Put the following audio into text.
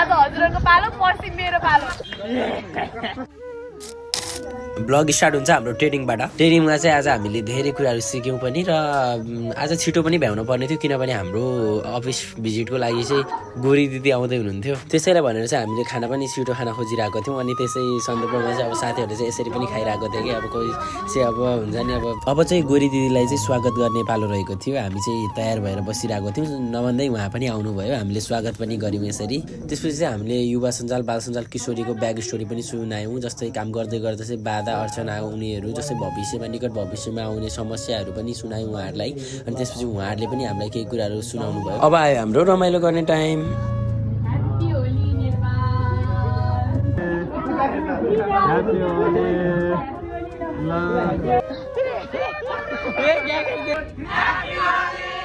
आज हजुरको पालो पर्सि मेरो पालो ब्लग स्टार्ट हुन्छ हाम्रो ट्रेनिङबाट ट्रेनिङमा चाहिँ आज हामीले धेरै कुराहरू सिक्यौँ पनि र आज छिटो पनि भ्याउनु पर्ने थियो किनभने हाम्रो अफिस भिजिटको लागि चाहिँ गोरी दिदी आउँदै हुनुहुन्थ्यो त्यसैले भनेर चाहिँ हामीले खाना पनि छिटो खाना खोजिरहेको थियौँ अनि त्यसै सन्दर्भमा चाहिँ अब साथीहरूले चाहिँ यसरी पनि खाइरहेको थियो कि अब कोही चाहिँ अब हुन्छ नि अब चाहिँ गोरी दिदीलाई चाहिँ स्वागत गर्ने पालो रहेको थियो हामी चाहिँ तयार भएर बसिरहेको थियौँ नभन्दै उहाँ पनि आउनुभयो हामीले स्वागत पनि गऱ्यौँ यसरी त्यसपछि चाहिँ हामीले युवा सञ्जाल बाल सञ्जाल किशोरीको ब्याक स्टोरी पनि सुनायौँ जस्तै काम गर्दै गर्दा चाहिँ बाधा अर्चना उनीहरू जस्तै भविष्यमा निकट भविष्यमा आउने समस्याहरू पनि सुनायौँ उहाँहरूलाई अनि त्यसपछि उहाँहरूले पनि हामीलाई केही कुराहरू सुनाउनु भयो अब आयो हाम्रो रमाइलो गर्ने टाइम Happy